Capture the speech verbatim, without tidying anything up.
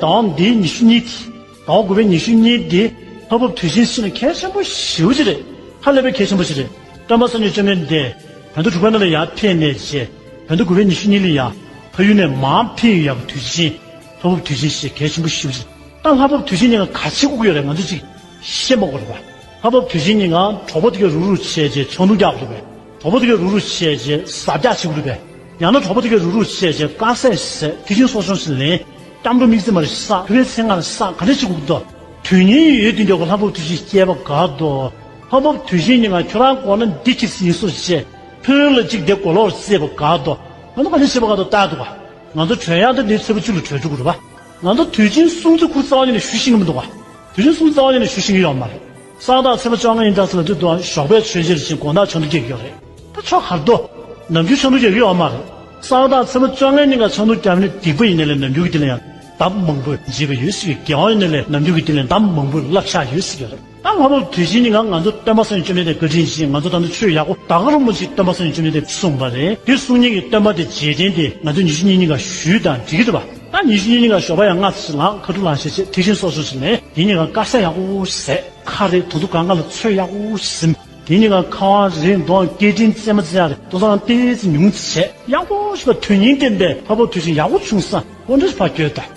ཟླ་བ་འདིའི་ཉི་ཤུ་གཉིས་དེ། ཟླ་བ་དགུ་པའི་ཉི་ཤུ་གཉིས་འདི་ལྷ་བབས་དུས་ཆེན་ཞིག་ནི་གལ་ཆེན་པོ་ཞེ་པོ་ཅིག་རེད། ཧ་ལས་པའི་གལ་ཆེན་པོ་ཞིག་རེད། སྟོན་པ་སངས་རྒྱས་བཅོམ་ལྡན་འདས་བོད་ཟླ་དྲུག་པའི་ནང་ལ་ཡར་ཕེབས་ནས་བྱས། བོད་ཟླ་དགུ་པའི་ཉི་ཤུ་གཉིས་ལ་ཡར་ཕ་ཡུལ་ནས་མར་ཕེབས་ཡོད་པའི་དུས་ཆེན། ལྷ་བབས་དུས་ཆེན་ཞེས་གལ་ཆེན་པོ་ཞེ་པོ་ཅིག་ད་ལྷ་བབས་དུས་ཆེན་ཉིན་ག་ག་ཅིག་དབུགས་ཡོད་རེད། ང་ཚོས་ཅིག་ཤེས་མ་དགོས་རེད་པ། ལྷ་བབས་དུས་ཆེན་ཉིན་ག་གྲོགས་པོ་དེ་གས་རུག་རུག་བྱས་རྗེས་ཆང་འཐུང་རྒྱག་དགོས་རེད་པས། གྲོགས་པོ་དེ་གས་རུག་རུག་བྱས་རྗེས་ཟ་རྒྱག་བྱེད་དགོས་རེད་པས། ཡང་ན་གྲོགས་པོ་དེ་གས་རུག་རུག་བྱས་རྗེས་དཀར་ཟས་བཟས། དེ་བཞིན་སོགས་བྱུང་ཞིག་ལེན། སྐྱབས་འགྲོ་དམིགས་བརྩེ་མར་བསགས། ཕུར་པའི་ཚེ་སྔར་བསགས། ག་འདྲ་བྱེད་དགོས་འདུག་དོན་སྙིང་ཡོད་དེ་འདྲ་གོ་ལྷ་བབས་དུས་ཆེན་བསྐྱལ་བ་དགའ་འདུག་ལྷ་བབས་དུས་ཆེན་ཉིན་ག་ཁྱོད་རང་མགོ་ན་འདི་ཁྱི་སྲིད་ཡིན་སོ་བྱས། ཕུར་ལ་གཅིག་དེ་མགོ་ལོག་བརྩེས་པ་དགའ་འདུག་ང་ཚོ་ག་འདྲ་བྱེད་པ་དགའ་འདུག་ལྟ་འདུག་ག་ང་ཚོ་གྲོལ་ཡག་འདི་འདི་ཚེས་པ་བཅུ་ལ་གྲོལ་འགྲོ་གི་རེད་པ། ང་ཚོ་དུས་ཆེན་སྲུང་བརྩི་ཁུར་རྩ་བ་ཉིད་ནས་ཞུ་ཤེས་ཀྱི་མི་འདུག་ག་དུས་ཆེན་སྲུང་བརྩི་རྩ་བ་ཉིད་ནས་ཞུ་ཤེས་ཀྱི་ཡོད་མ་རེད། སང་ཐང་ཚེས་པ་བཅོ་ལྔ་ཡིན་ཙང་ཟེར་ལ་དུས་དུའང་ཞོགས་པའི་མཆོད་མཇལ་ཕྱིན་དགོང་དག་ཆང་འཐུང་རྒྱག་གི་ཡོད་རེད། ད་ཆོ་གར་དོ། ནམ་རྒྱུན་ཆང་འཐུང་རྒྱག་གི་ཡོད་མ་རེད། སང་ཐང་ཚེས་པ་བཅོ་ལྔའི་ཉིན་ག་ཆང་འཐུང་རྒྱག་མཁན་སྡིག་པ་ཡིན་ནའི་ལས་ནམ་རྒྱུན་གྱི་དེ་ལ་ཡང་གདམས་མང་པོ་བརྗེད་པ་ཡོད་སྲིད་ཀྱི། རྒྱལ་བ་ཡིན་ནའི་ལས་ནམ་རྒྱུན་གྱི་དེ་ལ་གདམས་མང་པོ་བསླབ་བྱ་ཡོད་སྲིད་ཀྱི་རེད། ད་ལྷ་བབས་དུས་ཆེན་ཉིན་ག་ང་ཚོ་སྟོན་པ་སངས་རྒྱས་བཅོམ་ལྡན་འདས་བཀའ་དྲིན་ཆེ། ང་ཚོ་ད་ལྟ་ཆོས་ཡག་པོ་ད་ག་རང་མ་ཞིག་སྟོན་པ་སངས་རྒྱས་བཅོམ་ལྡན་འདས་གསུངས་པ་རེད། དེ་གསུང་མཁན་གྱི་སྟོན་པ་དེ་རྗེས་དྲན་དེ་ང་ཚོ་ཉི་ཤུ་གཉིས་ཉིན་ག་ཞུས་དང་འགྲིག་གི་རེད་པ། ད་ཉི་ཤུ་གཉིས་ཉིན་ག་ཞོགས་པ་ཡང་སྔ་ཙམ་ལངས། ཁ་ཐུག་ལངས་བྱས་བྱས་དེ་བཞིན་སོགས་སོགས་ཤིག་ལེན། དེ་ཉིན་ག་དཀར་ཟས་ཡག་པོ་བཟས། ཁ་རེད། དོ་དུ་གང་ག་ལ་ཚོད་ཡག་པོ་ཟིན། དེ་ཉིན་ག་ཁ་པར་རེད། འདོན་སྐད་འཕྲིན་རྩེད་མ་རྩེ་ཡག་རེད། དོ་ཚང་ཏོག་ཙམ་ཉུང་ཙམ་བྱས། ཡག་པོ་ཞིག་པ་དོན་སྙིང་ལྡན་པའི་ལྷ་བབས་དུས་ཆེན་ཡག་པོ་བྱུང་ས་འོ་འདྲ་ཞིག་ཕར་བསྐྱོད་དང་